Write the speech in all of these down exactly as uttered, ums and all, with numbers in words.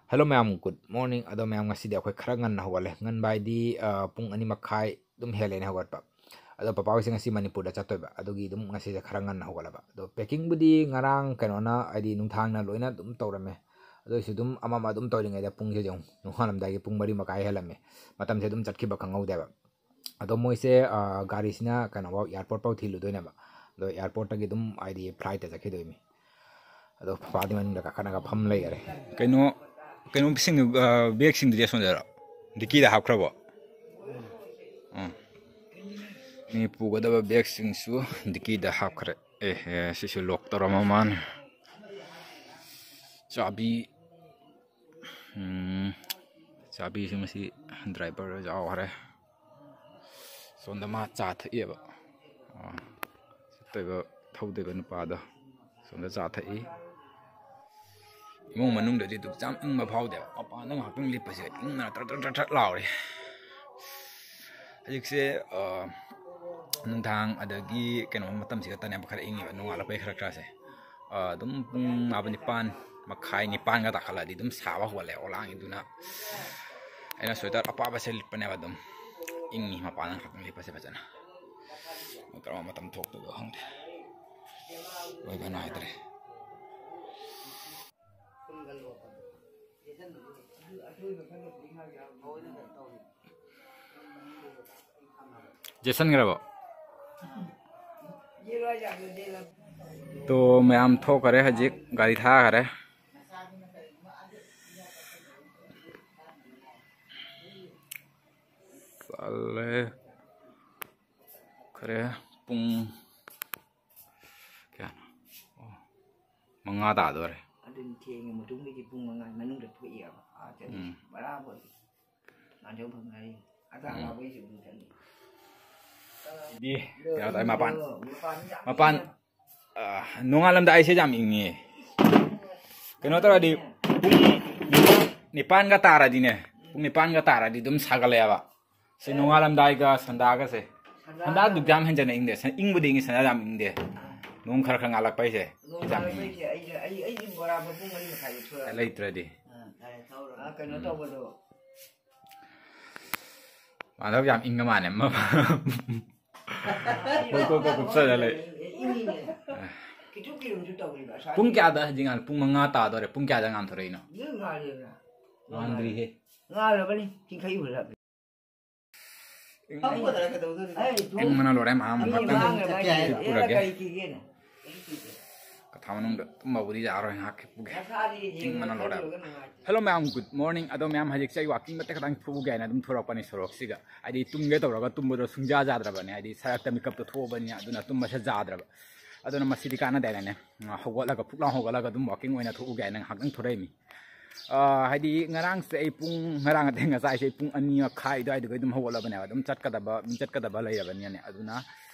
Hello ꯃꯌꯥꯝ, good morning꯫ ꯑꯗꯣ ꯃꯌꯥꯝ, ꯉꯁꯤꯗꯤ ꯑꯩꯈꯣꯏ ꯈꯔ ꯉꯟꯅ ꯍꯧꯒꯠꯂꯦ꯫ ꯉꯟꯕ ꯍꯥꯏꯗꯤ, ꯑ, ꯄꯨꯡ ꯑꯅꯤ ꯃꯈꯥꯏ ꯑꯗꯨꯝ ꯍꯦꯜꯂꯦꯅꯦ ꯍꯧꯒꯠꯄ꯫ ꯑꯗꯣ ꯄꯄꯥ ꯍꯣꯏꯁꯦ ꯉꯁꯤ ꯃꯅꯤꯄꯨꯔꯗ ꯆꯠꯇꯣꯏꯕ, ꯑꯗꯨꯒꯤ ꯑꯗꯨꯝ ꯉꯁꯤꯁꯦ ꯈꯔ ꯉꯟꯅ ꯍꯧꯒꯠꯂꯕ꯫ ꯑꯗꯣ packingꯕꯨꯗꯤ ꯉꯔꯥꯡ ꯀꯩꯅꯣꯅ, ꯍꯥꯏꯗꯤ ꯅꯨꯡꯊꯥꯡꯅ ꯂꯣꯏꯅ ꯑꯗꯨꯝ ꯇꯧꯔꯝꯃꯦ꯫ ꯑꯗꯨ ꯑꯣꯏꯁꯨ ꯑꯗꯨꯝ ꯑꯃ ꯑꯃ ꯑꯗꯨꯝ ꯇꯧꯔꯤꯉꯩꯗ ꯄꯨꯡꯁꯦ ꯌꯦꯡꯉꯨ, ꯅꯣꯡꯉꯥꯜꯂꯝꯗꯥꯏꯒꯤ ꯄꯨꯡ ꯃꯔꯤ ꯃꯈꯥꯏ ꯍꯦꯜꯂꯝꯃꯦ꯫ ꯃꯇꯝꯁꯦ ꯑꯗꯨꯝ ꯆꯠꯈꯤꯕ ꯈꯪꯍꯧꯗꯦꯕ꯫ ꯑꯗꯣ ꯃꯣꯏꯁꯦ, ꯑ, ꯒꯥꯔꯤꯁꯤꯅ ꯀꯩꯅꯣꯐꯥꯎ, airport ꯐꯥꯎ ꯊꯤꯜꯂꯨꯗꯣꯏꯅꯦꯕ꯫ ꯑꯗꯣ airportꯇꯒꯤ ꯑꯗꯨꯝ, ꯍꯥꯏꯗꯤ, flightꯇ ꯆꯠꯈꯤꯗꯣꯏꯅꯤ꯫ ꯑꯗꯣ ꯄꯄꯥꯗꯤ ꯃꯅꯤꯡꯗ ꯀꯥꯈꯠꯂꯒ ꯐꯝ ꯂꯩꯈꯔꯦ꯫ ꯀꯩꯅꯣ, ꯀꯩꯅꯣꯁꯤꯡꯗꯨ, ꯑ, bagꯁꯤꯡꯗꯨꯗꯤ ꯑꯁꯣꯝꯗꯔꯣ? Dickieꯗ ꯍꯥꯞꯈ꯭ꯔꯕꯣ? ꯎꯝ꯫ ꯃꯤ ꯄꯨꯒꯗꯕ bagꯁꯤꯡꯁꯨ dickieꯗ ꯍꯥꯞꯈ꯭ꯔꯦ꯫ ꯑꯦ, ꯑꯦ, ꯁꯤꯁꯨ lock ꯇꯧꯔꯝꯃ ꯃꯥꯜꯂꯦ꯫ ꯆꯥꯕꯤ, ꯎꯝ, ꯆꯥꯕꯤꯁꯤ ꯃꯁꯤ driver ꯌꯥꯎꯈ꯭ꯔꯦ꯫ ꯁꯣꯝꯗ ꯃꯥ ꯆꯥ ꯊꯛꯏꯕ꯫ ꯑꯥ, ꯆꯠꯇꯣꯏꯕ, ꯊꯧꯗꯣꯏꯕ ꯅꯨꯄꯥꯗꯣ ꯁꯣꯝꯗ ꯆꯥ ꯊꯛꯏ꯫ ꯏꯃꯨꯡ ꯃꯅꯨꯡꯗꯗꯤ ꯑꯗꯨꯛ ꯌꯥꯝ ꯏꯪꯕ ꯐꯥꯎꯗꯦꯕ꯫ ꯃꯄꯥꯟꯗ ꯉꯥꯏꯍꯥꯛꯇꯪ ꯂꯦꯞꯄꯁꯦ ꯏꯪꯅ ꯇ꯭ꯔꯛ ꯇ꯭ꯔꯛ ꯇ꯭ꯔꯛ ꯇ꯭ꯔꯛ ꯂꯥꯎꯔꯦ꯫ ꯍꯧꯖꯤꯛꯁꯦ, ꯑ, ꯅꯨꯡꯗꯥꯡ ꯑꯗꯒꯤ ꯀꯩꯅꯣ ꯃꯇꯝꯁꯤ ꯈꯛꯇꯅꯦꯕ ꯈꯔ ꯏꯪꯉꯤꯕ, ꯅꯣꯡꯉꯥꯜꯂꯛꯄꯩ ꯈꯔ ꯈꯔꯁꯦ꯫ ꯑ, ꯑꯗꯨꯝ ꯄꯨꯡ ꯃꯥꯄꯟ, ꯅꯤꯄꯥꯟ ꯃꯈꯥꯏ, ꯅꯤꯄꯥꯟꯒ ꯇꯥꯈꯠꯂꯛꯑꯗꯤ ꯑꯗꯨꯝ ꯁꯥꯕ ꯍꯧꯒꯠꯂꯦ ꯑꯣꯂꯥꯡꯒꯤꯗꯨꯅ꯫ ꯑꯩꯅ sweater ꯑꯄꯥꯕꯁꯦ ꯂꯤꯠꯄꯅꯦꯕ ꯑꯗꯨꯝ꯫ ꯏꯪꯉꯤ ꯃꯄꯥꯟꯗ ꯉꯥꯛꯇꯪ ꯂꯤꯠꯄꯁꯦ ꯐꯖꯅ꯫ ꯀꯔꯝꯕ ꯃꯇꯝ ꯊꯣꯛꯇꯣꯏꯕ ꯈꯪꯗꯦ꯫ ꯑꯣꯏꯕ ꯅꯥꯏꯗ꯭ꯔꯦ꯫ ꯆꯦꯁꯟꯈ꯭ꯔꯕꯣ? ꯇꯣ, ꯃꯌꯥꯝ ꯊꯣꯛꯈꯔꯦ ꯍꯧꯖꯤꯛ, ꯒꯥꯔꯤ ꯊꯥꯈꯔꯦ꯫ ꯆꯠꯂꯦ꯫ ꯈꯔꯦ ꯄꯨꯡ ꯀꯌꯥꯅꯣ? ꯑꯣ, ꯃꯉꯥ ꯇꯥꯗꯣꯔꯦ꯫ ꯑꯗꯨꯅꯤ ꯊꯦꯡꯉꯦ, ꯃꯇꯨꯡꯗꯒꯤ ꯄꯨꯡ ꯃꯉꯥ ꯃꯅꯨꯡꯗ ꯊꯣꯛꯑꯦꯕ꯫ ꯑꯥ, ꯆꯠꯂꯤꯁꯦ꯫ ꯎꯝ꯫ ꯕꯔꯥꯕꯔ ꯉꯥꯟꯖꯧ ꯐꯪꯉꯥꯏ꯫ ꯑꯗ ꯎꯝ꯫ ꯍꯜꯂꯛꯄꯩꯁꯨ ꯑꯗꯨꯝ ꯆꯠꯂꯤ꯫ ꯗꯤ, ꯀꯩꯅꯣ ꯇꯧꯋꯦ, ꯃꯄꯥꯟ, ꯑꯗꯣ ꯃꯄꯥꯟꯗ ꯃꯄꯥꯟ, ꯑ, ꯅꯣꯡꯉꯥꯜꯂꯝꯗꯥꯏꯁꯦ ꯌꯥꯝ ꯏꯪꯉꯦ꯫ ꯀꯩꯅꯣ ꯇꯧꯔꯗꯤ, ꯄꯨꯡ ꯅꯤꯄꯥꯟ, ꯅꯤꯄꯥꯟꯒ ꯇꯥꯔꯗꯤꯅꯦ, ꯄꯨꯡ ꯅꯤꯄꯥꯟꯒ ꯇꯥꯔꯗꯤ ꯑꯗꯨꯝ ꯁꯥꯒꯠꯂꯛꯑꯦꯕ꯫ ꯁꯤ ꯅꯣꯡꯉꯥꯜꯂꯝꯗꯥꯏꯒ ꯁꯟꯗꯥꯒꯁꯦ꯫ ꯁꯟꯗꯥ ꯁꯟꯗꯥꯗꯨ ꯌꯥꯝ ꯍꯦꯟꯖꯟꯅ ꯏꯪꯗꯦ꯫ ꯁꯟ-, ꯏꯪꯕꯨꯗꯤ ꯏꯪꯉꯤ, ꯁꯟꯗꯥ ꯌꯥꯝ ꯏꯪꯗꯦ꯫ ꯑꯥ꯫ ꯅꯣꯡ ꯈꯔ ꯈꯔ ꯉꯥꯜꯂꯛꯄ ꯍꯥꯏꯁꯦ꯫ ꯅꯣꯡ ꯌꯥꯝ ꯏꯪꯉꯤ꯫ ꯉꯥꯜꯂꯛꯄ ꯍꯥꯏꯁꯦ ꯑꯩ, ꯑꯩ, ꯑꯩꯗꯤ ꯕꯣꯔꯥ ꯃꯄꯨꯡ ꯃꯔꯤ ꯃꯈꯥꯏꯗ ꯊꯣꯛꯑꯦ꯫ ꯂꯩꯇ꯭ꯔꯗꯤ꯫ ꯑꯥ, ꯇꯥꯔꯦ, ꯀꯩꯅꯣ ꯎꯝ꯫ ꯇꯧꯕꯗꯣ꯫ ꯃꯥꯙꯕ ꯌꯥꯝ ꯏꯪꯉ ꯃꯥꯜꯂꯦ꯫ ꯃ-, ꯀꯣꯛ ꯀꯣꯛ ꯀꯣꯛ ꯀꯨꯞꯁꯜꯂ ꯂꯩ꯫ ꯏꯪꯉꯤꯅꯦ꯫ ꯈꯤꯇꯨ ꯀꯤꯔꯨꯝꯁꯨ ꯇꯧꯔꯤꯕ, ꯑꯁ꯭ꯋꯥꯏꯗ꯫ ꯄꯨꯡ ꯀꯌꯥꯗ ꯍꯧꯖꯤꯛ ꯉꯥꯟ-, ꯄꯨꯡ ꯃꯉꯥ ꯇꯥꯗꯣꯔꯦ꯫ ꯄꯨꯡ ꯀꯌꯥꯗ ꯉꯥꯟꯊꯣꯔꯛꯏꯅꯣ? ꯅꯣꯏ ꯉꯥꯜꯂꯤꯕ꯭ꯔꯥ? ꯉꯥꯟꯗ꯭ꯔꯤꯍꯦ꯫ ꯉꯥꯜꯂꯕꯅꯤ, ꯆꯤꯡꯈꯩ ꯍꯨꯜꯂꯕꯅꯤ꯫ ꯐꯝꯕꯗꯔ ꯀꯩꯗꯧꯗꯣꯔꯤꯕ? ꯑꯩ ꯏꯇꯣꯝ ꯏꯪꯕꯅ ꯂꯣꯏꯔꯦ, ꯃꯥ ꯑꯩ ꯃꯊꯛꯇ ꯃꯥꯡꯉꯦ, ꯃꯥꯏ ꯍꯤꯞꯄꯨꯔꯒꯦ꯫ ꯀꯔꯤ ꯀꯤꯒꯦꯅ? ꯀꯔꯤ ꯀꯤꯒꯦ? ꯀꯊꯥ ꯃꯅꯨꯡꯗ ꯇꯨꯝꯕꯕꯨꯗꯤ ꯌꯥꯔꯣꯏ, ꯉꯥꯏꯍꯥꯛ ꯍꯤꯞꯄꯨꯒꯦ꯫ ꯅꯁꯥꯗꯤ ꯍꯦꯟꯅ ꯏꯪꯕꯅ ꯂꯣꯏꯔꯦ꯫ ꯈꯜꯂꯨꯔꯒ ꯅꯨꯡꯉꯥꯏꯇꯦ꯫ Hello ꯃꯌꯥꯝ, good morning꯫ ꯑꯗꯣ ꯃꯌꯥꯝ, ꯍꯧꯖꯤꯛꯁꯦ ꯑꯩ walking ꯃꯇꯦꯛ ꯈꯛꯇꯪ ꯊꯣꯛꯎꯒꯦ ꯍꯥꯏꯅ ꯑꯗꯨꯝ ꯊꯣꯔꯛꯄꯅꯤ ꯁꯣꯔꯣꯛꯁꯤꯒ꯫ ꯍꯥꯏꯗꯤ ꯇꯨꯝꯒꯦ ꯇꯧꯔꯒ ꯇꯨꯝꯕꯗꯣ ꯁꯨꯡꯌꯥ ꯌꯥꯗ꯭ꯔꯕꯅꯦ, ꯍꯥꯏꯗꯤ ꯁꯔꯛꯇ ꯃꯤꯀꯞꯇꯣ ꯊꯣꯛꯑꯕꯅꯤꯅ, ꯑꯗꯨꯅ ꯇꯨꯝꯕꯁꯦ ꯌꯥꯗ꯭ꯔꯕ꯫ ꯑꯗꯨꯅ ꯃꯁꯤꯗꯤ ꯀꯥꯟꯅꯗꯦ ꯍꯥꯏꯅꯅꯦ, ꯍꯧꯒꯠꯂꯒ, ꯐꯨꯛ ꯂꯥꯎ ꯍꯧꯒꯠꯂꯒ ꯑꯗꯨꯝ walking ꯑꯣꯏꯅ ꯊꯣꯛꯎꯒꯦ ꯍꯥꯏꯅ ꯉꯥꯏꯍꯥꯛꯇꯪ ꯊꯣꯔꯛꯏꯃꯤ꯫ ꯑꯥ, ꯍꯥꯏꯗꯤ ꯉꯔꯥꯡꯁꯦ ꯑꯩ ꯄꯨꯡ, ꯉꯔꯥꯡ ꯅꯠꯇꯦ, ꯉꯁꯥꯏꯁꯦ ꯑꯩ ꯄꯨꯡ ꯑꯅꯤ ꯃꯈꯥꯏ ꯑꯗꯨꯋꯥꯏꯗꯨꯒ ꯑꯗꯨꯝ ꯍꯧꯒꯠꯂꯕꯅꯦꯕ꯫ ꯑꯗꯨꯝ ꯆꯠꯀꯗꯕ, ꯑꯗꯨꯝ ꯆꯠꯀꯗꯕ ꯂꯩꯔꯕꯅꯤꯅꯅꯦ꯫ ꯑꯗꯨꯅ,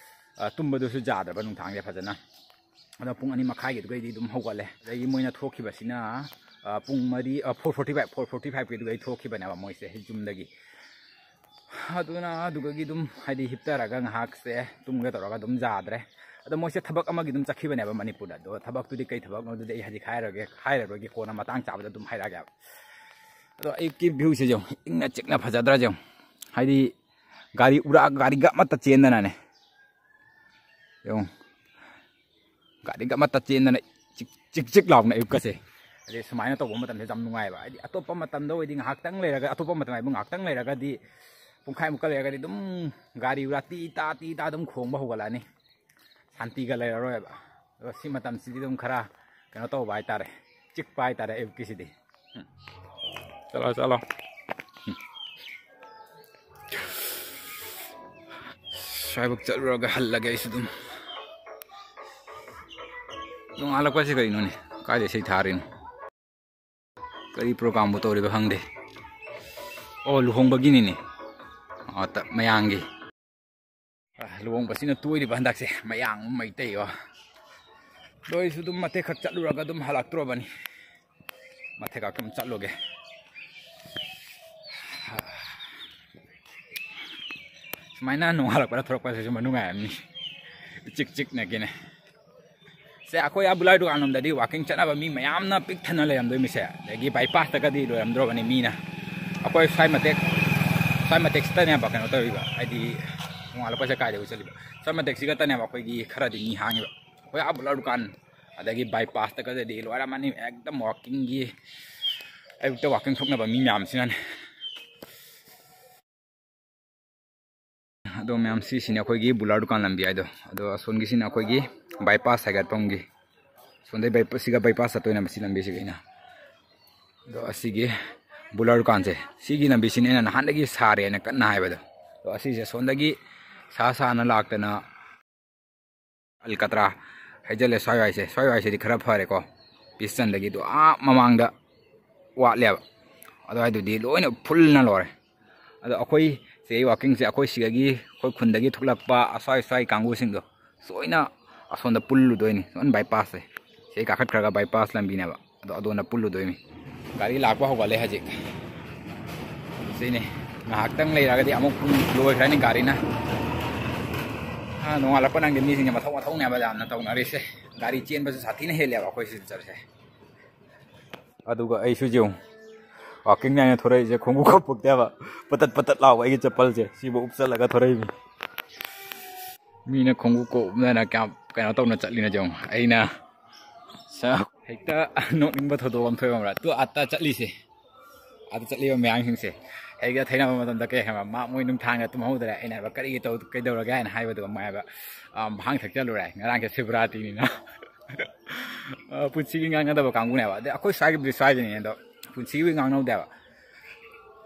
ꯑꯥ, ꯇꯨꯝꯕꯗꯨꯁꯨ ꯌꯥꯗ꯭ꯔꯕ ꯅꯨꯡꯗꯥꯡꯁꯦ ꯐꯖꯅ꯫ ꯑꯗꯣ ꯄꯨꯡ ꯑꯅꯤ ꯃꯈꯥꯏꯒꯤꯗꯨꯒꯩꯗꯤ ꯑꯗꯨꯝ ꯍꯧꯒꯠꯂꯦ꯫ ꯑꯗꯒꯤ ꯃꯣꯏꯅ ꯊꯣꯛꯈꯤꯕꯁꯤꯅ, ꯑꯥ, ꯄꯨꯡ ꯃꯔꯤ, ꯑꯥ, four forty five, four forty five ꯀꯤꯗꯨꯒꯩ ꯊꯣꯛꯈꯤꯕꯅꯦꯕ ꯃꯣꯏꯁꯦ ꯌꯨꯝꯗꯒꯤ꯫ ꯑꯗꯨꯅ ꯑꯗꯨꯗꯒꯤ ꯑꯗꯨꯝ ꯍꯥꯏꯗꯤ ꯍꯤꯞꯊꯔꯒ ꯉꯥꯏꯍꯥꯛꯁꯦ ꯇꯨꯝꯒꯦ ꯇꯧꯔꯒ ꯑꯗꯨꯝ ꯌꯥꯗ꯭ꯔꯦ꯫ ꯑꯗꯣ ꯃꯣꯏꯁꯦ ꯊꯕꯛ ꯑꯃꯒꯤ ꯑꯗꯨꯝ ꯆꯠꯈꯤꯕꯅꯦꯕ ꯃꯅꯤꯄꯨꯔꯗ꯫ ꯑꯗꯣ ꯊꯕꯛꯇꯨꯗꯤ ꯀꯩ ꯊꯕꯛꯅꯣ ꯑꯗꯨꯗꯤ ꯑꯩ ꯍꯧꯖꯤꯛ ꯍꯥꯏꯔꯔꯣꯏꯒꯦ, ꯍꯥꯏꯔꯔꯣꯏꯒꯦ, ꯀꯣꯟꯅ ꯃꯇꯥꯡ ꯆꯥꯕꯗ ꯑꯗꯨꯝ ꯍꯥꯏꯔꯛꯑꯒꯦꯕ꯫ ꯑꯗꯣ ꯑꯌꯨꯛꯀꯤ viewꯁꯦ ꯌꯦꯡꯉꯨ, ꯏꯪꯅ ꯆꯤꯛꯅ ꯐꯖꯗ꯭ꯔꯥ ꯌꯦꯡꯉꯨ꯫ ꯍꯥꯏꯗꯤ ꯒꯥꯔꯤ ꯎꯔꯥ, ꯒꯥꯔꯤꯒ ꯑꯃꯠꯇ ꯆꯦꯟꯗꯅꯅꯦ꯫ ꯌꯦꯡꯉꯨ꯫ ꯒꯥꯔꯤꯒ ꯑꯃꯠꯇ ꯆꯦꯟꯗꯅ ꯆꯤꯛ ꯆꯤꯛ ꯆꯤꯛ ꯂꯥꯎꯅ ꯑꯌꯨꯛꯀꯁꯦ꯫ ꯑꯗꯩ ꯁꯨꯃꯥꯏꯅ ꯇꯧꯕ ꯃꯇꯝꯁꯦ ꯌꯥꯝ ꯅꯨꯡꯉꯥꯏꯕ꯫ ꯍꯥꯏꯗꯤ ꯑꯇꯣꯞꯄ ꯃꯇꯝꯗ ꯑꯣꯏꯗꯤ ꯉꯥꯏꯍꯥꯛꯇꯪ ꯂꯩꯔꯒ, ꯑꯇꯣꯞꯄ ꯃꯇꯝ ꯍꯥꯏꯕꯨ ꯉꯥꯏꯍꯥꯛꯇꯪ ꯂꯩꯔꯒꯗꯤ, ꯄꯨꯡꯈꯥꯏꯃꯨꯛꯀ ꯂꯩꯔꯒꯗꯤ ꯑꯗꯨꯝ ꯒꯥꯔꯤ ꯎꯔꯥ ꯇꯤ ꯇꯥ ꯇꯤ ꯇꯥ ꯑꯗꯨꯝ ꯈꯣꯡꯕ ꯍꯧꯒꯠꯂꯛꯑꯅꯤ꯫ ꯁꯥꯟꯇꯤꯒ ꯂꯩꯔꯔꯣꯏꯕ꯫ ꯑꯗꯣ ꯁꯤ ꯃꯇꯝꯁꯤꯗꯤ ꯑꯗꯨꯝ ꯈꯔ ꯀꯩꯅꯣ ꯇꯧꯕ ꯍꯥꯏꯇꯥꯔꯦ, ꯆꯤꯛꯄ ꯍꯥꯏꯇꯥꯔꯦ ꯑꯌꯨꯛꯀꯤꯁꯤꯗꯤ꯫ ꯎꯝ꯫ ꯆꯠꯂꯣ, ꯆꯠꯂꯣ꯫ ꯎꯝ꯫ ꯁ꯭ꯋꯥꯏꯕꯨꯛ ꯆꯠꯂꯨꯔꯒ ꯍꯜꯂꯒꯦ ꯑꯩꯁꯨ ꯑꯗꯨꯝ꯫ ꯅꯣꯡꯉꯥꯜꯂꯛꯄꯁꯤ ꯀꯔꯤꯅꯣꯅꯦ? ꯀꯥꯏꯗ ꯏꯁꯩ ꯊꯥꯔꯤꯅꯣ? ꯀꯔꯤ programꯕꯨ ꯇꯧꯔꯤꯕ ꯈꯪꯗꯦ꯫ ꯑꯣ, ꯂꯨꯍꯣꯡꯕꯒꯤꯅꯤꯅꯦ꯫ ꯑꯣ, ꯇ-, ꯃꯌꯥꯝꯒꯤ꯫ ꯑ, ꯂꯨꯍꯣꯡꯕꯁꯤꯅ ꯇꯣꯏꯔꯤꯕ ꯍꯟꯗꯛꯁꯦ, ꯃꯌꯥꯡ ꯃꯩꯇꯩ ꯑꯣ꯫ ꯑꯗꯣ ꯑꯩꯁꯨ ꯑꯗꯨꯝ ꯃꯇꯦꯛ ꯈꯛ ꯆꯠꯂꯨꯔꯒ ꯑꯗꯨꯝ ꯍꯜꯂꯛꯇ꯭ꯔꯣꯕꯅꯤ꯫ ꯃꯇꯦꯛ ꯈꯛ ꯑꯗꯨꯝ ꯆꯠꯂꯨꯒꯦ꯫ ꯁꯨꯃꯥꯏꯅ ꯅꯣꯡꯉꯥꯜꯂꯛꯄꯗ ꯊꯣꯔꯛꯄꯁꯤꯁꯨ ꯅꯨꯡꯉꯥꯏꯔꯝꯅꯤ꯫ ꯏꯆꯤꯛ ꯆꯤꯛꯅꯒꯤꯅꯦ꯫ ꯁꯦ, ꯑꯩꯈꯣꯏ ꯑꯥ ꯕꯨꯂꯥꯔ ꯗꯨꯀꯥꯟ ꯂꯣꯝꯗꯗꯤ ꯋꯥꯀꯤꯡ ꯆꯠꯅꯕ ꯃꯤ ꯃꯌꯥꯝꯅ ꯄꯤꯛ ꯊꯟꯅ ꯂꯩꯔꯝꯗꯣꯏꯃꯤꯁꯦ, ꯑꯗꯒꯤ ꯕꯥꯏꯄꯥꯁꯇꯒꯗꯤ ꯂꯣꯏꯔꯝꯗ꯭ꯔꯣꯕꯅꯤ ꯃꯤꯅ꯫ ꯑꯩꯈꯣꯏ ꯁ꯭ꯋꯥꯏ ꯃꯇꯦꯛ, ꯁ꯭ꯋꯥꯏ ꯃꯇꯦꯛꯁꯤꯗꯅꯦꯕ ꯀꯩꯅꯣ ꯇꯧꯔꯤꯕ, ꯍꯥꯏꯗꯤ ꯅꯣꯡꯉꯥꯜꯂꯛꯄꯁꯦ ꯀꯥꯏꯗꯕꯨ ꯆꯠꯂꯤꯕ? ꯁ꯭ꯋꯥꯏ ꯃꯇꯦꯛꯁꯤꯒ ꯇꯅꯦꯕ ꯑꯩꯈꯣꯏꯒꯤ ꯈꯔꯗꯤ ꯃꯤ ꯍꯥꯡꯉꯤꯕ꯫ ꯑꯩꯈꯣꯏ ꯑꯥ ꯕꯨꯂꯥꯔ ꯗꯨꯀꯥꯟ ꯑꯗꯒꯤ ꯕꯥꯏꯄꯥꯁꯇꯒꯗꯤ ꯂꯣꯏꯔꯝꯃꯅꯤ ꯑꯦꯛꯗꯝ ꯋꯥꯀꯤꯡꯒꯤ, ꯑꯌꯨꯛꯇ ꯋꯥꯀꯤꯡ ꯊꯣꯛꯅꯕ ꯃꯤ ꯃꯌꯥꯝꯁꯤꯅꯅꯦ꯫ ꯑꯗꯣ ꯃꯌꯥꯝ, ꯁꯤꯁꯤꯅꯦ ꯑꯩꯈꯣꯏꯒꯤ ꯕꯨꯂꯥꯔ ꯗꯨꯀꯥꯟ ꯂꯝꯕꯤ ꯍꯥꯏꯗꯣ꯫ ꯑꯗꯣ ꯑꯁꯣꯝꯒꯤꯁꯤꯅ ꯑꯩꯈꯣꯏꯒꯤ ꯕꯥꯏꯄꯥꯁ ꯍꯥꯏꯒꯠꯐꯝꯒꯤ, ꯁꯣꯝꯗꯩ ꯕꯥꯏꯄꯥꯁ, ꯁꯤꯒ ꯕꯥꯏꯄꯥꯁ ꯆꯠꯇꯣꯏꯅꯦꯕ ꯁꯤ ꯂꯝꯕꯤꯁꯤꯒꯤ ꯑꯩꯅ꯫ ꯑꯗꯣ ꯑꯁꯤꯒꯤ ꯕꯨꯂꯥꯔ ꯗꯨꯀꯥꯟꯁꯦ, ꯁꯤꯒꯤ ꯂꯝꯕꯤꯁꯤꯅꯦ ꯑꯩꯅ ꯅꯍꯥꯟꯗꯒꯤ ꯁꯥꯔꯦꯅ ꯀꯟꯅ ꯍꯥꯏꯕꯗꯣ꯫ ꯑꯗꯣ ꯑꯁꯤꯁꯦ ꯑꯁꯣꯝꯗꯒꯤ ꯁꯥ ꯁꯥꯅ ꯂꯥꯛꯇꯅ ꯑꯜꯀꯇ꯭ꯔꯥ ꯍꯩꯖꯜꯂꯦ ꯁ꯭ꯋꯥꯏ ꯋꯥꯏꯁꯦ꯫ ꯁ꯭ꯋꯥꯏ ꯋꯥꯏꯁꯤꯗꯤ ꯈꯔ ꯐꯔꯦꯀꯣ, ꯄꯤꯁ ꯆꯟꯗꯒꯤ꯫ ꯑꯗꯣ ꯑꯥ ꯃꯃꯥꯡꯗ ꯋꯥꯠꯂꯦꯕ, ꯑꯗꯨꯋꯥꯏꯗꯨꯗꯤ ꯂꯣꯏꯅ ꯐꯨꯜꯅ ꯂꯣꯏꯔꯦ꯫ ꯑꯗꯣ ꯑꯩꯈꯣꯏ ꯁꯤꯒꯤ ꯋꯥꯀꯤꯡꯁꯦ ꯑꯩꯈꯣꯏ ꯁꯤꯗꯒꯤ, ꯑꯩꯈꯣꯏ ꯈꯨꯟꯗꯒꯤ ꯊꯣꯛꯂꯛꯄ ꯑꯁ꯭ꯋꯥꯏ ꯁ꯭ꯋꯥꯏ ꯀꯥꯡꯕꯨꯁꯤꯡꯗꯣ ꯂꯣꯏꯅ ꯑꯁꯣꯝꯗ ꯄꯨꯜꯂꯨꯗꯣꯏꯅꯤ꯫ ꯁꯣꯝ ꯕꯥꯏꯄꯥꯁꯁꯦ, ꯁꯤꯗꯩ ꯀꯥꯈꯠꯈ꯭ꯔꯒ ꯕꯥꯏꯄꯥꯁ ꯂꯝꯕꯤꯅꯦꯕ꯫ ꯑꯗꯣ ꯑꯗꯣꯝꯗ ꯄꯨꯜꯂꯨꯗꯣꯏꯅꯤ꯫ ꯒꯥꯔꯤ ꯂꯥꯛꯄ ꯍꯧꯒꯠꯂꯦ ꯍꯧꯖꯤꯛ꯫ ꯁꯤꯅꯤ, ꯉꯥꯏꯍꯥꯛꯇꯪ ꯂꯩꯔꯒꯗꯤ ꯑꯃꯨꯛ ꯄꯨꯡ ꯂꯣꯏꯈ꯭ꯔꯅꯤ ꯒꯥꯔꯤꯅ꯫ ꯑꯥ, ꯅꯣꯡꯉꯥꯜꯂꯛꯄ ꯅꯪꯗꯦ, ꯃꯤꯁꯤꯡꯁꯦ ꯃꯊꯧ ꯃꯊꯧꯅꯦꯕ ꯌꯥꯝꯅ ꯇꯧꯅꯔꯤꯁꯦ꯫ ꯒꯥꯔꯤ ꯆꯦꯟꯕꯁꯨ ꯁꯥꯊꯤꯅ ꯍꯦꯜꯂꯦꯕ ꯑꯩꯈꯣꯏ ꯁꯤꯗ ꯆꯠꯂꯤꯁꯦ꯫ ꯑꯗꯨꯒ ꯑꯩꯁꯨ ꯌꯦꯡꯉꯨ, ꯋꯥꯀꯤꯡ ꯅꯥꯏꯅ ꯊꯣꯔꯛꯏꯁꯦ, ꯈꯣꯡꯎꯞ ꯀꯣꯞꯄꯛꯇꯦꯕ, ꯄꯇꯠ ꯄꯇꯠ ꯂꯥꯎꯕ ꯑꯩꯒꯤ ꯆꯄꯜꯁꯦ ꯁꯤꯕꯨ ꯎꯞꯁꯜꯂꯒ ꯊꯣꯔꯛꯏꯅꯤ꯫ ꯃꯤꯅ ꯈꯣꯡꯎꯞ ꯀꯣꯞꯅꯅ ꯀꯌꯥꯝ ꯀꯩꯅꯣ ꯇꯧꯅ ꯆꯠꯂꯤꯅꯣ ꯌꯦꯡꯉꯨ꯫ ꯑꯩꯅ ꯁ-, ꯍꯦꯛꯇ ꯅꯣꯛꯅꯤꯡꯕ ꯊꯧꯗꯣꯛ ꯑꯃ ꯊꯣꯛꯑꯦ ꯈꯪꯕ꯭ꯔꯥ? ꯇꯨ ꯑꯥꯗ ꯆꯠꯂꯤꯁꯦ, ꯑꯥꯗ ꯆꯠꯂꯤꯕ ꯃꯌꯥꯝꯁꯤꯡꯁꯦ ꯍꯦꯛꯇ ꯊꯩꯅꯕ ꯃꯇꯝꯗ ꯀꯩ ꯍꯥꯏꯕ, ꯃꯥ ꯃꯣꯏ ꯅꯨꯡꯊꯥꯡꯗ ꯇꯨꯝꯍꯧꯗ꯭ꯔꯦ꯫ ꯑꯩꯅ ꯍꯥꯏꯕ, "ꯀꯔꯤꯒꯤ ꯇꯧ-, ꯀꯩꯗꯧꯔꯒꯦ?" ꯍꯥꯏꯅ ꯍꯥꯏꯕꯗꯨꯒ ꯃꯣꯏ ꯍꯥꯏꯕ, "ꯑ, ꯚꯥꯡ ꯊꯛꯆꯜꯂꯨꯔꯦ, ꯉꯔꯥꯡꯁꯦ ꯁꯤꯕꯔꯥꯇ꯭ꯔꯤꯅꯤꯅ"꯫ ꯑ, ꯄꯨꯟꯁꯤꯒꯤ ꯉꯥꯡꯅꯗꯕ ꯀꯥꯡꯕꯨꯅꯦꯕ꯫ ꯑꯗꯩ ꯑꯩꯈꯣꯏ ꯁ꯭ꯋꯥꯏꯒꯤꯕꯨꯗꯤ ꯁ꯭ꯋꯥꯏꯒꯤꯅꯤ, ꯑꯗꯣ ꯄꯨꯟꯁꯤꯒꯤꯕꯨꯗꯤ ꯉꯥꯡꯅꯧꯗꯦꯕ꯫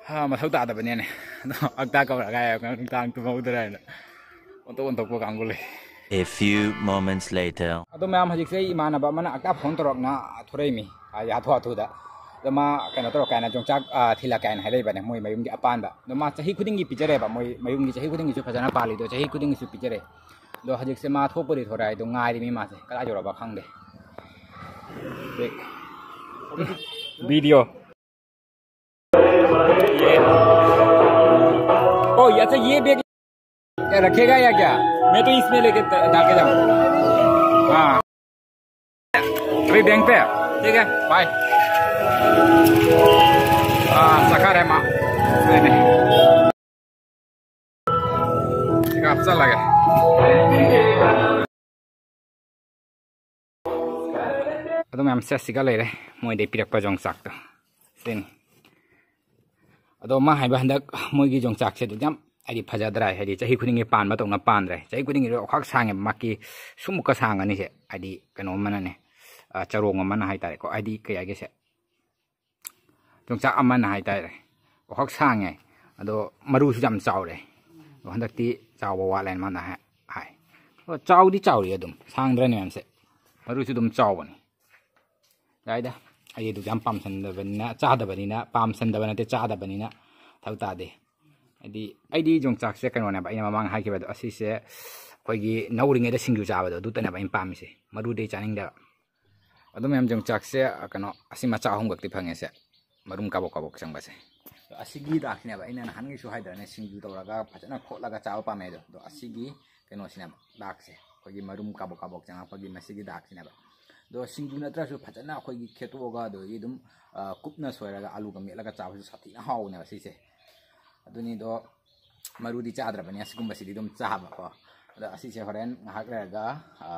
ꯍꯥ, ꯃꯊꯧ ꯇꯥꯗꯕꯅꯦꯅꯦ꯫ ꯑꯗꯣ ꯑꯛꯇꯥ ꯀꯧꯔꯒ ꯍꯥꯏꯌꯦ, "ꯅꯨꯡꯗꯥꯡ ꯇꯨꯝꯍꯧꯗ꯭ꯔꯦ" ꯍꯥꯏꯅ꯫ ꯑꯣꯟꯊꯣꯛ ꯑꯣꯟꯊꯣꯛꯄ ꯀꯥꯡꯕꯨ ꯂꯩ꯫ A few moments later. ꯑꯗꯣ ꯃꯌꯥꯝ, ꯍꯧꯖꯤꯛꯁꯦ ꯏꯃꯥꯟꯅꯕ ꯑꯃꯅ ꯑꯛꯇꯥ ꯐꯣꯟ ꯇꯧꯔꯛꯅ ꯊꯣꯔꯛꯏꯃꯤ꯫ ꯍꯥꯏꯗꯤ ꯍꯥꯊꯨ ꯍꯥꯊꯨꯗ꯫ ꯑꯗꯣ ꯃꯥ ꯀꯩꯅꯣ ꯇꯧꯔꯛꯀꯦ ꯍꯥꯏꯅ, ꯌꯣꯡꯆꯥꯛ, ꯑ, ꯊꯤꯜꯂꯛꯀꯦ ꯍꯥꯏꯅ ꯍꯥꯏꯔꯛꯏꯕꯅꯦ, ꯃꯣꯏ ꯃꯌꯨꯝꯒꯤ ꯑꯄꯥꯟꯕ꯫ ꯑꯗꯣ ꯃꯥ ꯆꯍꯤ ꯈꯨꯗꯤꯡꯒꯤ ꯄꯤꯖꯔꯦꯕ, ꯃꯣꯏ ꯃꯌꯨꯝꯒꯤ ꯆꯍꯤ ꯈꯨꯗꯤꯡꯒꯤꯁꯨ ꯐꯖꯅ ꯄꯥꯜꯂꯤꯗꯣ, ꯆꯍꯤ ꯈꯨꯗꯤꯡꯒꯤꯁꯨ ꯄꯤꯖꯔꯦ꯫ ꯑꯗꯣ ꯍꯧꯖꯤꯛꯁꯦ ꯃꯥ ꯊꯣꯛꯄꯗꯤ ꯊꯣꯔꯛꯑꯦ, ꯑꯗꯣ ꯉꯥꯏꯔꯤꯃꯤ ꯃꯥꯁꯦ, ꯀꯗꯥꯏ ꯌꯧꯔꯕ ꯈꯪꯗꯦ꯫ ꯚꯤꯗꯤꯑꯣ꯫ ये, ओ, ये, अच्छा, ये बैग रखेगा या क्या? मैं तो इसमें लेके जाके जाऊँ। हाँ। ꯕꯦꯡ ꯄꯦ꯫ ꯁꯤꯒꯦ꯫ ꯕꯥꯏ꯫ ꯑꯥ, ꯆꯠꯈꯔꯦ ꯃꯥ꯫ ꯑꯗꯨꯅꯦ꯫ ꯁꯤꯒ ꯍꯥꯞꯆꯜꯂꯒꯦ꯫ ꯑꯗꯨ ꯃꯌꯥꯝ ꯁꯦꯠꯁꯤꯒ ꯂꯩꯔꯦ꯫ ꯃꯣꯏꯗꯩ ꯄꯤꯔꯛꯄ ꯌꯣꯡꯆꯥꯛꯇꯣ꯫ ꯁꯤꯅꯤ꯫ ꯑꯗꯣ ꯃꯥ ꯍꯥꯏꯕ ꯍꯟꯗꯛ ꯃꯣꯏꯒꯤ ꯌꯣꯡꯆꯥꯛꯁꯦ ꯑꯗꯨ ꯌꯥꯝ ꯍꯥꯏꯗꯤ ꯐꯖꯗ꯭ꯔꯥ? ꯍꯥꯏꯗꯤ ꯆꯍꯤ ꯈꯨꯗꯤꯡꯒꯤ ꯄꯥꯟꯕ ꯇꯧꯅ ꯄꯥꯟꯗ꯭ꯔꯦ꯫ ꯆꯍꯤ ꯈꯨꯗꯤꯡꯒꯤ ꯑꯣꯈꯥꯛ ꯁꯥꯡꯉꯦ꯫ ꯃꯥꯀꯤ ꯁꯨꯃꯨꯛꯀ ꯁꯥꯡꯉꯅꯤꯁꯦ꯫ ꯍꯥꯏꯗꯤ ꯀꯩꯅꯣ ꯑꯃꯅꯅꯦ, ꯑ, ꯆꯔꯣꯡ ꯑꯃꯅ ꯍꯥꯏꯇꯥꯔꯦꯀꯣ꯫ ꯍꯥꯏꯗꯤ ꯀꯩ ꯍꯥꯏꯒꯦꯁꯦ? ꯌꯣꯡꯆꯥꯛ ꯑꯃꯅ ꯍꯥꯏꯇꯥꯔꯦ꯫ ꯑꯣꯈꯥꯛ ꯁꯥꯡꯉꯦ꯫ ꯑꯗꯣ ꯃꯔꯨꯁꯨ ꯌꯥꯝ ꯆꯥꯎꯔꯦ꯫ ꯑꯗꯣ ꯍꯟꯗꯛꯇꯤ ꯆꯥꯎꯕ ꯋꯥꯠꯂꯦꯅ ꯃꯥꯅ ꯍꯥꯏ-, ꯍꯥꯏ꯫ ꯑꯗꯣ ꯆꯥꯎꯗꯤ ꯆꯥꯎꯔꯤ ꯑꯗꯨꯝ꯫ ꯁꯥꯡꯗ꯭ꯔꯅꯦ ꯃꯌꯥꯝꯁꯦ꯫ ꯃꯔꯨꯁꯨ ꯑꯗꯨꯝ ꯆꯥꯎꯕꯅꯤ꯫ ꯌꯥꯏꯗ꯫ ꯑꯩꯗꯤ ꯑꯗꯨ ꯌꯥꯝ ꯄꯥꯝꯁꯟꯗꯕꯅꯤꯅ, ꯆꯥꯗꯕꯅꯤꯅ, ꯄꯥꯝꯁꯟꯗꯕ ꯅꯠꯇꯦ, ꯆꯥꯗꯕꯅꯤꯅ ꯊꯧ ꯇꯥꯗꯦ꯫ ꯍꯥꯏꯗꯤ ꯑꯩꯗꯤ ꯌꯣꯡꯆꯥꯛꯁꯦ ꯀꯩꯅꯣꯅꯦꯕ, ꯑꯩꯅ ꯃꯃꯥꯡ ꯍꯥꯏꯈꯤꯕꯗꯣ, ꯑꯁꯤꯁꯦ ꯑꯩꯈꯣꯏꯒꯤ ꯅꯧꯔꯤꯉꯩꯗ ꯁꯤꯡꯖꯨ ꯆꯥꯕꯗꯣ, ꯑꯗꯨꯇꯅꯦꯕ ꯑꯩꯅ ꯄꯥꯝꯃꯤꯁꯦ꯫ ꯃꯔꯨꯗꯤ ꯑꯩ ꯆꯥꯅꯤꯡꯗꯕ꯫ ꯑꯗꯨ ꯃꯌꯥꯝ ꯌꯣꯡꯆꯥꯛꯁꯦ, ꯑ, ꯀꯩꯅꯣ, ꯑꯁꯤ ꯃꯆꯥ ꯑꯍꯨꯝꯈꯛꯇꯤ ꯐꯪꯉꯦꯁꯦ, ꯃꯔꯨꯝ ꯀꯥꯕꯣꯛ ꯀꯥꯕꯣꯛ ꯆꯪꯕꯁꯦ꯫ ꯑꯗꯣ ꯑꯁꯤꯒꯤ ꯗꯥꯛꯁꯤꯅꯦꯕ ꯑꯩꯅ ꯅꯍꯥꯟꯒꯩꯁꯨ ꯍꯥꯏꯗ꯭ꯔꯅꯦ, ꯁꯤꯡꯖꯨ ꯇꯧꯔꯒ ꯐꯖꯅ ꯈꯣꯠꯂꯒ ꯆꯥꯕ ꯄꯥꯝꯃꯦ ꯍꯥꯏꯗꯣ꯫ ꯑꯗꯣ ꯑꯁꯤꯒꯤ ꯀꯩꯅꯣꯁꯤꯅꯦꯕ, ꯗꯥꯛꯁꯦ, ꯑꯩꯈꯣꯏꯒꯤ ꯃꯔꯨꯝ ꯀꯥꯕꯣꯛ ꯀꯥꯕꯣꯛ ꯆꯪꯉꯛꯄꯒꯤ ꯃꯁꯤꯒꯤ ꯗꯥꯛꯁꯤꯅꯦꯕ꯫ ꯑꯗꯣ ꯁꯤꯡꯖꯨ ꯅꯠꯇ꯭ꯔꯁꯨ ꯐꯖꯅ ꯑꯩꯈꯣꯏꯒꯤ ꯈꯦꯠꯇꯣꯛꯑꯒ, ꯑꯗꯒꯤ ꯑꯗꯨꯝ, ꯑ, ꯀꯨꯞꯅ ꯁꯣꯏꯔꯒ ꯑꯂꯨꯒ ꯃꯦꯠꯂꯒ ꯆꯥꯕꯁꯨ ꯁꯥꯊꯤꯅ ꯍꯥꯎꯕꯅꯦꯕ ꯁꯤꯁꯦ꯫ ꯑꯗꯨꯅꯤꯗꯣ, ꯃꯔꯨꯗꯤ ꯆꯥꯗ꯭ꯔꯕꯅꯤ, ꯑꯁꯤꯒꯨꯝꯕꯁꯤꯗꯤ ꯑꯗꯨꯝ ꯆꯥꯕꯀꯣ꯫ ꯑꯗꯣ ꯑꯁꯤꯁꯦ ꯍꯣꯔꯦꯟ ꯉꯥꯏꯍꯥꯛ ꯂꯩꯔꯒ, ꯑ,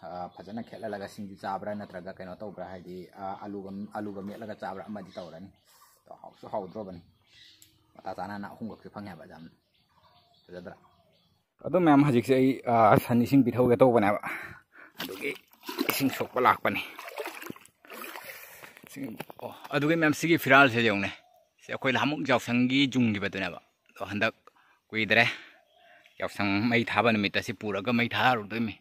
ꯑ, ꯐꯖꯅ ꯈꯦꯠꯍꯜꯂꯒ ꯁꯤꯡꯖꯨ ꯆꯥꯕ꯭ꯔꯥ ꯅꯠꯇ꯭ꯔꯒ ꯀꯩꯅꯣ ꯇꯧꯕ꯭ꯔꯥ, ꯍꯥꯏꯗꯤ, ꯑ, ꯑꯂꯨꯒ, ꯑꯂꯨꯒ ꯃꯦꯠꯂꯒ ꯆꯥꯕ꯭ꯔꯥ ꯑꯃꯗꯤ ꯇꯧꯔꯅꯤ꯫ ꯑꯗꯣ ꯍꯥꯎꯁꯨ ꯍꯥꯎꯗ꯭ꯔꯣꯕꯅꯤ꯫ ꯃꯇꯥ ꯆꯥꯅꯅ ꯑꯍꯨꯝꯈꯛꯁꯨ ꯐꯪꯉꯦ ꯍꯥꯏꯕ, ꯌꯥꯝ ꯐꯖꯗ꯭ꯔꯥ? ꯑꯗꯣ ꯃꯌꯥꯝ, ꯍꯧꯖꯤꯛꯁꯦ ꯑꯩ, ꯑ, ꯁꯟ ꯏꯁꯤꯡ ꯄꯤꯊꯧꯒꯦ ꯇꯧꯕꯅꯦꯕ꯫ ꯑꯗꯨꯒꯤ ꯏꯁꯤꯡ ꯁꯣꯛꯄ ꯂꯥꯛꯄꯅꯤ꯫ ꯁꯤ-, ꯑꯣ, ꯑꯗꯨꯒꯤ ꯃꯌꯥꯝ, ꯁꯤꯒꯤ ꯐꯤꯔꯥꯜꯁꯦ ꯌꯦꯡꯉꯨꯅꯦ꯫ ꯁꯤ ꯑꯩꯈꯣꯏ ꯂꯍꯥꯃꯨꯛ ꯌꯥꯎꯁꯪꯒꯤ ꯌꯨꯡꯈꯤꯕꯗꯨꯅꯦꯕ꯫ ꯑꯗꯣ ꯍꯟꯗꯛ ꯀꯨꯏꯗ꯭ꯔꯦ꯫ ꯌꯥꯎꯁꯪ ꯃꯩ ꯊꯥꯕ ꯅꯨꯃꯤꯠꯇ ꯁꯤ ꯄꯨꯔꯒ ꯃꯩ ꯊꯥꯔꯨꯗꯣꯏꯃꯤ꯫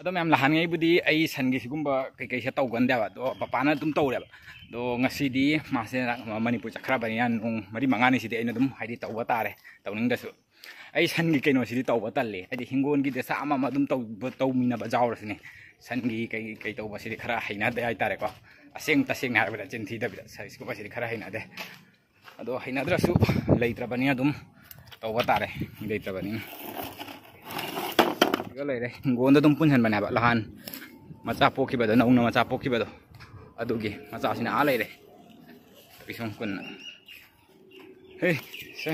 ꯑꯗꯣ ꯃꯌꯥꯝ, ꯅꯍꯥꯟꯉꯩꯕꯨꯗꯤ ꯑꯩ ꯁꯟꯒꯤ ꯁꯤꯒꯨꯝꯕ ꯀꯩꯀꯩꯁꯦ ꯇꯧꯒꯟꯗꯦꯕ꯫ ꯑꯗꯣ ꯄꯄꯥꯅ ꯑꯗꯨꯝ ꯇꯧꯔꯦꯕ꯫ ꯑꯗꯣ ꯉꯁꯤꯗꯤ ꯃꯥꯁꯦ ꯃꯅꯤꯄꯨꯔ ꯆꯠꯈ꯭ꯔꯕꯅꯤꯅ ꯅꯣꯡ ꯃꯔꯤ ꯃꯉꯥꯅꯤꯁꯤꯗꯤ ꯑꯩꯅ ꯑꯗꯨꯝ ꯍꯥꯏꯗꯤ ꯇꯧꯕ ꯇꯥꯔꯦ, ꯇꯧꯅꯤꯡꯗꯁꯨ꯫ ꯑꯩ ꯁꯟꯒꯤ ꯀꯩꯅꯣꯁꯤꯗꯤ ꯇꯧꯕ ꯇꯜꯂꯤ꯫ ꯍꯥꯏꯗꯤ ꯍꯤꯡꯒꯣꯜꯒꯤꯗ ꯆꯥꯛ ꯑꯃ ꯑꯃ ꯑꯗꯨꯝ ꯇꯧꯕ, ꯇꯧꯃꯤꯟꯅꯕ ꯌꯥꯎꯔꯁꯤꯅꯦ꯫ ꯁꯟꯒꯤ ꯀꯩ, ꯀꯩ ꯇꯧꯕꯁꯤꯗꯤ ꯈꯔ ꯍꯩꯅꯗꯦ ꯍꯥꯏꯇꯥꯔꯦꯀꯣ꯫ ꯑꯁꯦꯡ ꯇꯁꯦꯡꯅ ꯍꯥꯏꯔꯕꯗ ꯆꯤꯟ ꯊꯤꯗꯕꯤꯗ ꯁꯟ ꯁꯤꯒꯨꯝꯕꯁꯤꯗꯤ ꯈꯔ ꯍꯩꯅꯗꯦ꯫ ꯑꯗꯣ ꯍꯩꯅꯗ꯭ꯔꯁꯨ ꯂꯩꯇ꯭ꯔꯕꯅꯤꯅ ꯑꯗꯨꯝ ꯇꯧꯕ ꯇꯥꯔꯦ꯫ ꯂꯩꯇ꯭ꯔꯕꯅꯤꯅ꯫ ꯁꯤꯒ ꯂꯩꯔꯦ꯫ ꯍꯤꯡꯒꯣꯜꯗ ꯑꯗꯨꯝ ꯄꯨꯟꯁꯤꯟꯕꯅꯦꯕ꯫ ꯂꯍꯥꯟ ꯃꯆꯥ ꯄꯣꯛꯈꯤꯕꯗꯣ, ꯅꯧꯅ ꯃꯆꯥ ꯄꯣꯛꯈꯤꯕꯗꯣ, ꯑꯗꯨꯒꯤ ꯃꯆꯥꯁꯤꯅ ꯑꯥ ꯂꯩꯔꯦ꯫ ꯄꯤꯁꯨꯝ ꯀꯨꯟꯅ꯫ ꯍꯦ, ꯁꯦ꯫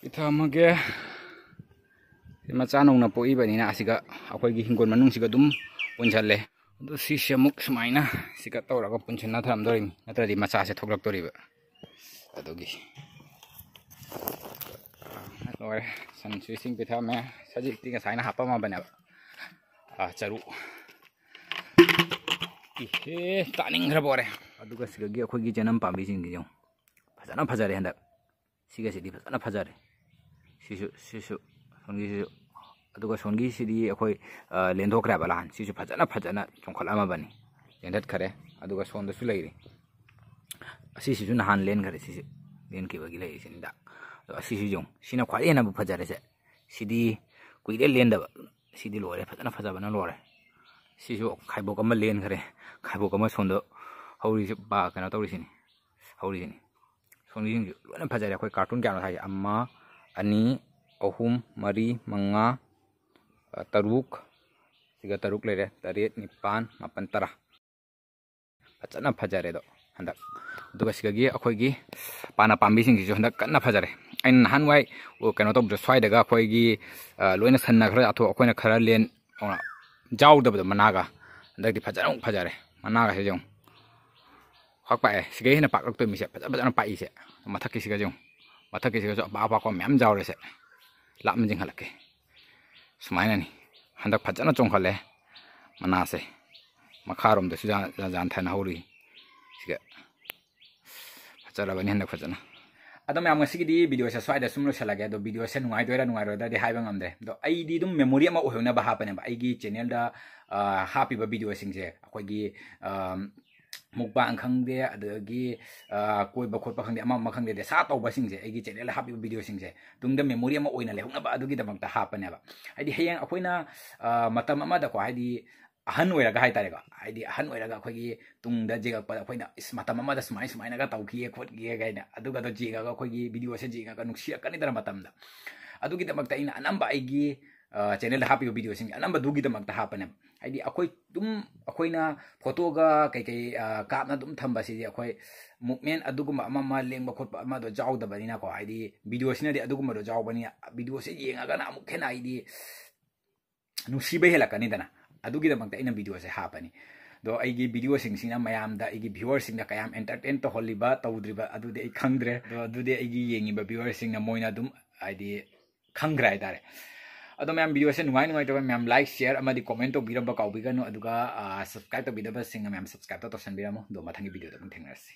ꯄꯤꯊꯝꯃꯒꯦ꯫ ꯁꯤ ꯃꯆꯥ ꯅꯧꯅ ꯄꯣꯛꯏꯕꯅꯤꯅ ꯑꯁꯤꯒ ꯑꯩꯈꯣꯏꯒꯤ ꯍꯤꯡꯒꯣꯜ ꯃꯅꯨꯡꯁꯤꯒ ꯑꯗꯨꯝ ꯄꯨꯟꯁꯜꯂꯦ꯫ ꯑꯗꯣ ꯁꯤꯁꯦ ꯑꯃꯨꯛ ꯁꯨꯃꯥꯏꯅ ꯁꯤꯒ ꯇꯧꯔꯒ ꯄꯨꯟꯁꯤꯟꯅ ꯊꯝꯗꯣꯔꯤꯅꯤ, ꯅꯠꯇ꯭ꯔꯗꯤ ꯃꯆꯥꯁꯦ ꯊꯣꯛꯂꯛꯇꯣꯔꯤꯕ꯫ ꯑꯗꯨꯒꯤ ꯂꯣꯏꯔꯦ꯫ ꯁꯟꯁꯨ ꯏꯁꯤꯡ ꯄꯤꯊꯛꯑꯝꯃꯦ꯫ ꯁꯖꯤꯛꯇꯤ ꯉꯁꯥꯏꯅ ꯍꯥꯞꯄꯝꯃꯕꯅꯦꯕ꯫ ꯑꯥ, ꯆꯔꯨ꯫ ꯏꯍꯦ, ꯇꯥꯅꯤꯡꯈ꯭ꯔꯕ ꯑꯣꯏꯔꯦ꯫ ꯑꯗꯨꯒ ꯁꯤꯗꯒꯤ ꯑꯩꯈꯣꯏꯒꯤ ꯆꯅꯝ ꯄꯥꯝꯕꯤꯁꯤꯡꯁꯤ ꯌꯦꯡꯉꯨ꯫ ꯐꯖꯅ ꯐꯖꯔꯦ ꯍꯟꯗꯛ꯫ ꯁꯤꯒꯁꯤꯗꯤ ꯐꯖꯅ ꯐꯖꯔꯦ꯫ ꯁꯤꯁꯨ, ꯁꯤꯁꯨ, ꯁꯣꯝꯒꯤꯁꯤꯁꯨ꯫ ꯑꯗꯨꯒ ꯁꯣꯝꯒꯤꯁꯤꯗꯤ ꯑꯩꯈꯣꯏ, ꯑ, ꯂꯦꯟꯊꯣꯛꯈ꯭ꯔꯦꯕ ꯅꯍꯥꯟ꯫ ꯁꯤꯁꯨ ꯐꯖꯅ, ꯐꯖꯅ ꯆꯣꯡꯈꯠꯂꯝꯃꯕꯅꯤ꯫ ꯂꯦꯟꯊꯠꯈꯔꯦ꯫ ꯑꯗꯨꯒ ꯁꯣꯝꯗꯁꯨ ꯂꯩꯔꯤ꯫ ꯑꯁꯤꯁꯤꯁꯨ ꯅꯍꯥꯟ ꯂꯦꯟꯈꯔꯦ, ꯁꯤꯁꯦ꯫ ꯂꯦꯟꯈꯤꯕꯒꯤ ꯂꯩꯔꯤꯁꯤꯅꯤꯗ꯫ ꯑꯗꯣ ꯑꯁꯤꯁꯨ ꯌꯦꯡꯉꯨ꯫ ꯁꯤꯅ ꯈ꯭ꯋꯥꯏꯗꯒꯤ ꯍꯦꯟꯅꯕꯨ ꯐꯖꯔꯦꯁꯦ꯫ ꯁꯤꯗꯤ ꯀꯨꯏꯔꯦ ꯂꯦꯟꯗꯕ꯫ ꯁꯤꯗꯤ ꯂꯣꯏꯔꯦ, ꯐꯖꯅ ꯐꯖꯕꯅ ꯂꯣꯏꯔꯦ꯫ ꯁꯤꯁꯨ ꯈꯥꯏꯕꯣꯛ ꯑꯃ ꯂꯦꯟꯈꯔꯦ꯫ ꯈꯥꯏꯕꯣꯛ ꯑꯃ ꯁꯣꯝꯗ ꯍꯧꯔꯤꯁꯦ, ꯄꯥ-, ꯀꯩꯅꯣ ꯇꯧꯔꯤꯁꯤꯅꯤ, ꯍꯧꯔꯤꯁꯤꯅꯤ꯫ ꯁꯣꯝꯒꯤꯁꯤꯡꯁꯨ ꯂꯣꯏꯅ ꯐꯖꯔꯦ꯫ ꯑꯩꯈꯣꯏ ꯀꯥꯔꯇꯨꯟ ꯀꯌꯥꯅꯣ ꯊꯥꯏꯁꯦ? ꯑꯃ, ꯑꯅꯤ, ꯑꯍꯨꯝ, ꯃꯔꯤ, ꯃꯉꯥ, ꯑ, ꯇꯔꯨꯛ, ꯁꯤꯒ ꯇꯔꯨꯛ ꯂꯩꯔꯦ, ꯇꯔꯦꯠ, ꯅꯤꯄꯥꯟ, ꯃꯥꯄꯟ, ꯇꯔꯥ꯫ ꯐꯖꯅ ꯐꯖꯔꯦ ꯑꯗꯣ ꯍꯟꯗꯛ꯫ ꯑꯗꯨꯒ ꯁꯤꯗꯒꯤ ꯑꯩꯈꯣꯏꯒꯤ ꯄꯥꯅ ꯄꯥꯝꯕꯤꯁꯤꯡꯁꯤꯁꯨ ꯍꯟꯗꯛ ꯀꯟꯅ ꯐꯖꯔꯦ꯫ ꯑꯩꯅ ꯅꯍꯥꯟꯋꯥꯏ, ꯑꯣ, ꯀꯩꯅꯣ ꯇꯧꯕꯗꯣ, ꯁ꯭ꯋꯥꯏꯗꯒ ꯑꯩꯈꯣꯏꯒꯤ, ꯑ, ꯂꯣꯏꯅ ꯁꯟꯅ ꯈꯔ ꯆꯥꯊꯣꯛ, ꯑꯩꯈꯣꯏꯅ ꯈꯔ ꯂꯦꯟ, ꯑ, ꯌꯥꯎꯗꯕꯗꯣ ꯃꯅꯥꯒ꯫ ꯍꯟꯗꯛꯇꯤ ꯐꯖꯅ ꯑꯃꯨꯛ ꯐꯖꯔꯦ꯫ ꯃꯅꯥꯒꯁꯦ ꯌꯦꯡꯉꯨ꯫ ꯈ꯭ꯋꯥꯛ ꯄꯥꯛꯑꯦ꯫ ꯁꯤꯗꯩ ꯍꯦꯟꯅ ꯄꯥꯛꯂꯛꯇꯣꯏ ꯃꯤꯁꯦ꯫ ꯐꯖ ꯐꯖꯅ ꯄꯥꯛꯏꯁꯦ꯫ ꯃꯊꯛꯀꯤꯁꯤꯒꯁꯦ ꯌꯦꯡꯉꯨ꯫ ꯃꯊꯛꯀꯤꯁꯤꯒꯁꯨ ꯑꯄꯥꯛ ꯑꯄꯥꯛꯄ ꯃꯌꯥꯝ ꯌꯥꯎꯔꯦꯁꯦ꯫ ꯂꯥꯞꯅ ꯆꯤꯡꯈꯠꯂꯛꯀꯦ꯫ ꯁꯨꯃꯥꯏꯅꯅꯤ꯫ ꯍꯟꯗꯛ ꯐꯖꯅ ꯆꯣꯡꯈꯠꯂꯦ ꯃꯅꯥꯁꯦ꯫ ꯃꯈꯥꯔꯣꯝꯗꯁꯨ ꯌꯥ-, ꯌꯥ-, ꯌꯥꯟꯊꯅ ꯍꯧꯔꯤ꯫ ꯁꯤꯒ ꯐꯖꯔꯕꯅꯤ ꯍꯟꯗꯛ ꯐꯖꯅ꯫ ꯑꯗꯣ ꯃꯌꯥꯝ, ꯉꯁꯤꯒꯤꯗꯤ ꯚꯤꯗꯤꯑꯣꯁꯦ ꯁ꯭ꯋꯥꯏꯗ ꯁꯨꯝ ꯂꯣꯏꯁꯤꯜꯂꯒꯦ꯫ ꯑꯗꯣ ꯚꯤꯗꯤꯑꯣꯁꯦ ꯅꯨꯡꯉꯥꯏꯗꯣꯏꯔꯥ ꯅꯨꯡꯉꯥꯏꯔꯣꯏꯗ꯭ꯔꯗꯤ ꯍꯥꯏꯕ ꯉꯝꯗ꯭ꯔꯦ꯫ ꯑꯗꯣ ꯑꯩꯗꯤ ꯑꯗꯨꯝ ꯃꯦꯃꯣꯔꯤ ꯑꯃ ꯑꯣꯏꯍꯧꯅꯕ ꯍꯥꯞꯄꯅꯦꯕ꯫ ꯑꯩꯒꯤ ꯆꯦꯅꯦꯜꯗ, ꯑ, ꯍꯥꯞꯄꯤꯕ ꯚꯤꯗꯤꯑꯣꯁꯤꯡꯁꯦ ꯑꯩꯈꯣꯏꯒꯤ, ꯑ, ꯃꯨꯛꯕꯥꯡ ꯈꯪꯗꯦ, ꯑꯗꯒꯤ, ꯑ, ꯀꯣꯏꯕ ꯈꯣꯠꯄ ꯈꯪꯗꯦ, ꯑꯃ ꯑꯃ ꯈꯪꯗꯦ, ꯗꯦꯁꯥ ꯇꯧꯕꯁꯤꯡꯁꯦ, ꯑꯩꯒꯤ ꯆꯦꯅꯦꯜꯗ ꯍꯥꯞꯄꯤꯕ ꯚꯤꯗꯤꯑꯣꯁꯤꯡꯁꯦ ꯇꯨꯡꯗ ꯃꯦꯃꯣꯔꯤ ꯑꯃ ꯑꯣꯏꯅ ꯂꯩꯍꯧꯅꯕ ꯑꯗꯨꯒꯤꯗꯃꯛꯇ ꯍꯥꯞꯄꯅꯦꯕ꯫ ꯍꯥꯏꯗꯤ ꯍꯌꯦꯡ ꯑꯩꯈꯣꯏꯅ, ꯑ, ꯃꯇꯝ ꯑꯃꯗꯀꯣ, ꯍꯥꯏꯗꯤ ꯑꯍꯟ ꯑꯣꯏꯔꯒ ꯍꯥꯏꯇꯥꯔꯦꯀꯣ, ꯍꯥꯏꯗꯤ ꯑꯍꯟ ꯑꯣꯏꯔꯒ ꯑꯩꯈꯣꯏꯒꯤ ꯇꯨꯡꯗ ꯌꯦꯡꯉꯛꯄꯗ ꯑꯩꯈꯣꯏꯅ, "ꯏꯁ, ꯃꯇꯝ ꯑꯃꯗ ꯁꯨꯃꯥꯏ ꯁꯨꯃꯥꯏꯅꯒ ꯇꯧꯈꯤꯌꯦ ꯈꯣꯠꯈꯤꯌꯦ" ꯀꯥꯏꯅ, ꯑꯗꯨꯒꯗꯣ ꯌꯦꯡꯉꯒ ꯑꯩꯈꯣꯏꯒꯤ ꯚꯤꯗꯤꯑꯣꯁꯦ ꯌꯦꯡꯉꯒ ꯅꯨꯡꯁꯤꯔꯛꯀꯅꯤꯗꯅ ꯃꯇꯝꯗ꯫ ꯑꯗꯨꯒꯤꯗꯃꯛꯇ ꯑꯩꯅ ꯑꯅꯝꯕ ꯑꯩꯒꯤ ꯆꯦꯅꯦꯜꯗ ꯍꯥꯞꯄꯤꯕ ꯚꯤꯗꯤꯑꯣꯁꯤꯡ ꯑꯅꯝꯕꯗꯨꯒꯤꯗꯃꯛꯇ ꯍꯥꯞꯄꯅꯦꯕ꯫ ꯍꯥꯏꯗꯤ ꯑꯩꯈꯣꯏ ꯑꯗꯨꯝ ꯑꯩꯈꯣꯏꯅ ꯐꯣꯇꯣꯒ ꯀꯩꯀꯩ ꯀꯥꯞꯅ ꯑꯗꯨꯝ ꯊꯝꯕꯁꯤꯗꯤ ꯑꯩꯈꯣꯏ ꯃꯨꯞꯃꯦꯟ ꯑꯗꯨꯒꯨꯝꯕ ꯑꯃ ꯑꯃ ꯂꯦꯡꯕ ꯈꯣꯠꯄ ꯑꯃꯗꯣ ꯌꯥꯎꯗꯕꯅꯤꯅꯀꯣ꯫ ꯍꯥꯏꯗꯤ ꯚꯤꯗꯤꯑꯣꯁꯤꯅꯗꯤ ꯑꯗꯨꯒꯨꯝꯕꯗꯣ ꯌꯥꯎꯕꯅꯤꯅ ꯚꯤꯗꯤꯑꯣꯁꯦ ꯌꯦꯡꯉꯒꯅ ꯑꯃꯨꯛ ꯍꯦꯟꯅ ꯍꯥꯏꯗꯤ ꯅꯨꯡꯁꯤꯕ ꯍꯦꯜꯂꯛꯀꯅꯤꯗꯅ꯫ ꯑꯗꯨꯒꯤꯗꯃꯛꯇ ꯑꯩꯅ ꯚꯤꯗꯤꯑꯣꯁꯦ ꯍꯥꯞꯄꯅꯤ꯫ ꯑꯗꯣ ꯑꯩꯒꯤ ꯚꯤꯗꯤꯑꯣꯁꯤꯡꯁꯤꯅ ꯃꯌꯥꯝꯗ, ꯑꯩꯒꯤ ꯚ꯭ꯌꯨꯋꯔꯁꯤꯡꯗ ꯀꯌꯥꯝ ꯑꯦꯟꯇꯔꯇꯦꯟ ꯇꯧꯍꯜꯂꯤꯕ ꯇꯧꯗ꯭ꯔꯤꯕ ꯑꯗꯨꯗꯤ ꯑꯩ ꯈꯪꯗ꯭ꯔꯦ꯫ ꯑꯗꯣ ꯑꯗꯨꯗꯤ ꯑꯩꯒꯤ ꯌꯦꯡꯉꯤꯕ ꯚ꯭ꯌꯨꯋꯔꯁꯤꯡꯅ ꯃꯣꯏꯅ ꯑꯗꯨꯝ ꯍꯥꯏꯗꯤ ꯈꯪꯈ꯭ꯔꯦ ꯍꯥꯏꯇꯥꯔꯦ꯫ ꯑꯗꯣ ꯃꯌꯥꯝ ꯚꯤꯗꯤꯑꯣꯁꯦ ꯅꯨꯡꯉꯥꯏ ꯅꯨꯡꯉꯥꯏꯇꯕ ꯃꯌꯥꯝ ꯂꯥꯏꯛ, ꯁꯤꯌꯔ ꯑꯃꯗꯤ ꯀꯣꯃꯦꯟ ꯇꯧꯕꯤꯔꯝꯕ ꯀꯥꯎꯕꯤꯒꯅꯨ꯫ ꯑꯗꯨꯒ ꯁꯕꯁꯀ꯭ꯔꯥꯏꯕ ꯇꯧꯕꯤꯗꯕꯁꯤꯡꯅ ꯃꯌꯥꯝ ꯁꯕꯁꯀ꯭ꯔꯥꯏꯕꯇꯣ ꯇꯧꯁꯟꯕꯤꯔꯝꯃꯣ꯫ ꯑꯗꯣ ꯃꯊꯪꯒꯤ ꯚꯤꯗꯤꯑꯣꯗ ꯑꯃꯨꯛ ꯊꯦꯡꯅꯔꯁꯤ꯫